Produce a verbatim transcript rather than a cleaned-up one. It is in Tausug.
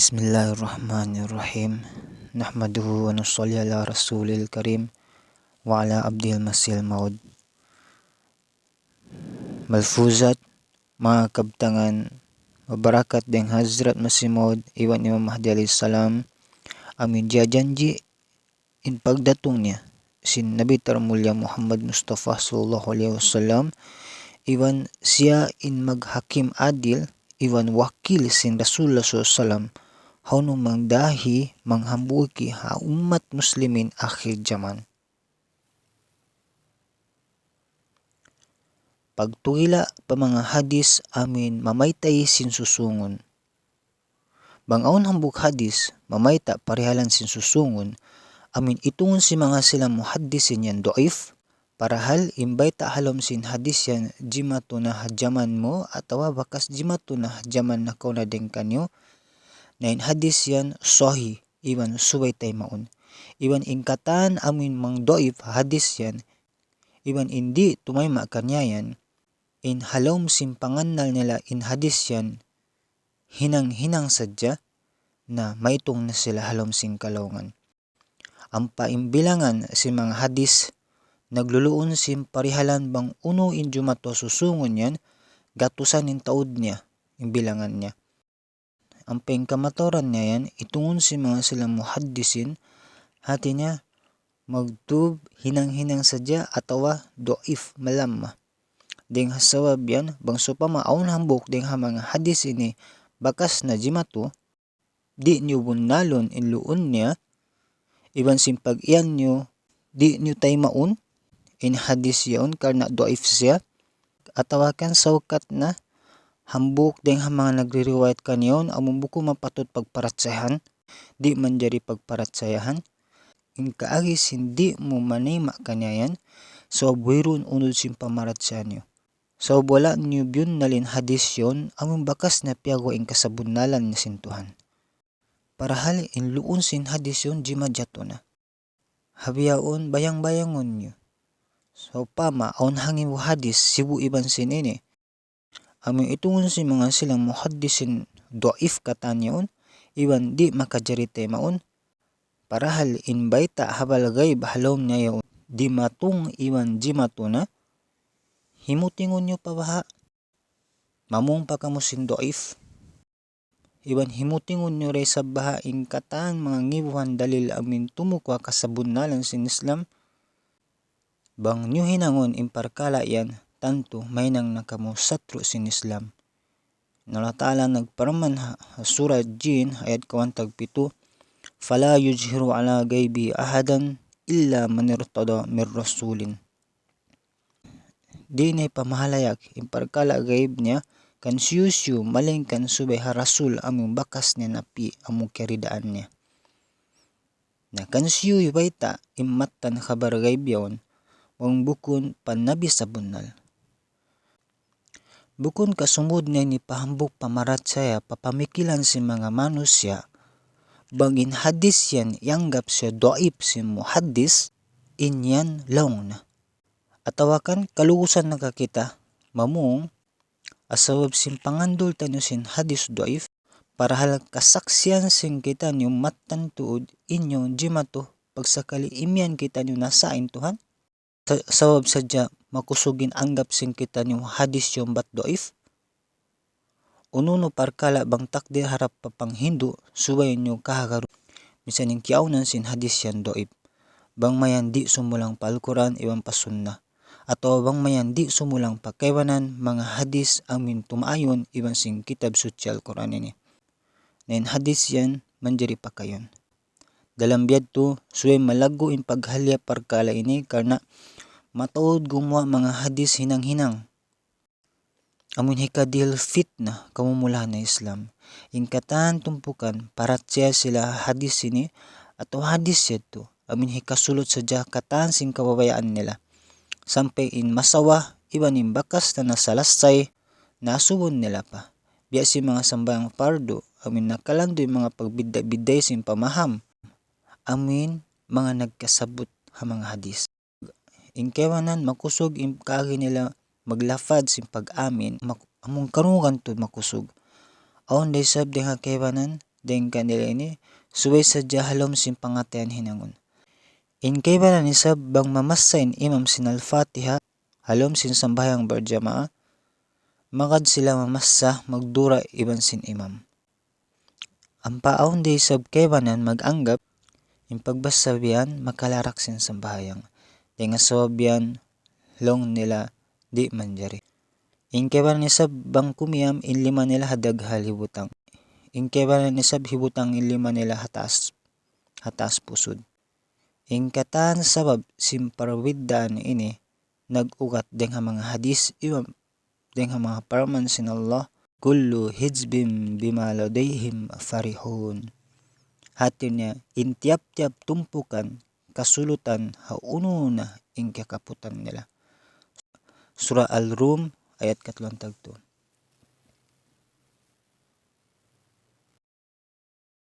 بسم الله الرحمن الرحيم. نحمده ونصلي على رسوله الكريم وعلى عبده المسيح الموعود. Malfuzat, manga kabtangan, mabarakat dayn ha Hazrat Masih Maud iban Imam Mahdi alayhi salam, amu in jiyajanji' in pagdatung niya sin Nabi tarmulya Muhammad Mustafa sallallahu alayhi wasallam, iban siya in maghakim adil, iban wakil sin Rasulullah sallallahu alayhi wasallam, ha unu mangdahi manghambuuki ha ummat muslimin akhir jaman. Pagtugila' pa manga hadis amu in mamayta' sin susungun. Bang awn hambuuk hadis mamayta' parihalan sin susungun, amu in itungun sin manga sila muhaddisin yan da'if, parahal in bayta' ha lawm sin hadis yan jimatu na ha jaman mu atawa bakas jimatu na ha jaman nakauna dayn kaniyu, na in hadis yan sahih, iban subay taymaun. Iban in katan amu in mangda'if hadis yan, iban in di' tumayma' kaniya yan, in ha lawm sin pangannal nila in hadis yan hinang-hinang sadja, na maitung na sila ha lawm sin kalaungan. Ampa in bilangan sin manga hadis nagluluun sin parihalan bang unu in jumatu ha susungun yan, gatusan in taud niya, in bilangan niya. Ampa in kamatauran niya yan, itungun sin manga sila muhaddisin, hati niya, magtub hinang-hinang sadja atawa da'if, malamma. Dayn ha sabab yan, bang sawpama awn hambuuk dayn ha manga hadis ini bakas na jimatu, di' niyu bunnalun in luun niya, iban sin pag-iyan niyu, di' niyu taymaun in hadis yaun karna' da'if siya, atawa kan saukat na hambuuk dayn ha manga nagririwayat kaniya yaun amu bukun mapatut pagparatsayahan, di' manjari pagparatsayahan, in kaagi sin di' mu manayma' kaniya yan, sabab wayruun unud sin pamarachaya niyu. Sabab wala' niyu biyunnal in hadis yaun amu in bakas na piyaguwa' in kasabunnalan niya sin Tuhan. Parahal in luun sin hadis yaun jimajatu na. Ha bihaun bayang-bayangun niyu. Sawpama awn hangibu hadis sibu' iban sin ini, amu in itungun sin manga sila muhaddisin da'if katan yaun, iban di' makajari taymaun. Parahal in bayta' habal ghaib ha lawm niya yaun dimatung iban jimatu na, himutingun niyu pa baha', mamung pa kamu sin da'if. Iban himutingun niyu da isab baha' in katan manga ngibuhan dalil amu in tumuku' ha kasabunnalan sin Islam. Bang niyu hinangun in parkala' yan, tantu mahinang na kamu satru' sin Islam. Na Allah Ta'ala nagparman ha, ha Surah Jin, ayat kawaun tagpitu, فلا يظهر على غيبه أحدا إلا من ارتضى من رسول. Di' niya ipamahalayak in parkala' ghaib niya kan hisiyu-siyu, malaingkan subay ha Rasul amu in bakas niya napi', amu kiyaridaan niya. Na kan hisiyu hibayta' in mattan khabar ghaib yaun, bang bukun pa Nabi sabunnal. Bukun ka sumud na ini pa hambuuk pamarachaya pa pamikilan sin manga manusiya', bang in hadis yan iyanggap siya da'if sin muhaddis, in yan laung na. Atawa kan kalugusan na ka kita mamung, ha sabab sin pangandul taniyu sin hadis da'if, parahal kasaksian sin kitaniyu mattan tuud in yaun jimatu, pagsakali imiyan kitaniyu nasa in Tuhan. Sa-, sabab sadja makusug in anggap sin kitaniyu hadis yaun bat da'if. Unu-unu parkala' bang takdir harap pa panghindu', subay niyu kahagaru. Misan in kiyaawnan sin hadis yan da'if. Bang mayan di' sumulang pa Al-Qur'an iban pa Sunnah. Atawa bang mayan di' sumulang pa kaibanan manga hadis amu in tumaayun iban sin Kitab Suchi Al-Qur'an ini. Na in hadis yan manjari pakayun. Dalam biya' yadtu, subay malaggu' in paghaliya parkala' ini karna' mataud gumuwa' manga hadis hinang-hinang. Amu in hikadihil fitna kamumulahan ha Islam. In katan tumpukan, parachaya sila hadis ini atawa hadis yadtu. Amu in hikasulut sadja katan sin kababayaan nila. Sampay in masawa, iban in bakas na nasalassay, naasubun nila pa. Biya' sin manga sambahayang pardu, amu in nakalandu' in manga pagbidda'-bidda' sin pamaham. Amu in manga nagkasabut ha manga hadis. In kaibanan makusug in kaagi nila maglafad sin pag-amin, mak-, amu in karungugan tuud makusug. Awn da isab dayn ha kaibanan, dayn kanila ini, subay sadja ha lawm sin pangatayan hinangun. In kaibanan isab bang mamassa in imam sin Al-Fatiha ha lawm sin sambahayang barjamaah, magad sila mamassa magdura iban sin imam. Ampa awn da isab kaibanan mag-anggap in pagbassa biya' yan makalarak sin sambahayang. Dayn ha sabab yan laung nila di' manjari. In kaibanan isab bang kumiyam in lima nila ha daghal hibutang. In kaibanan isab hibutang in lima nila ha taas, ha taas pusud. In katan sabab sin parbiddaan ini nag-ugat dayn ha manga hadis iban dayn ha manga parman sin Allah, كل حزب بما لديهم فرحون. Hati niya, in tiyap-tiyap tumpukan kasulutan ha unu na in kakaputan nila. Surah Al-Rum, ayat katluan tagtu.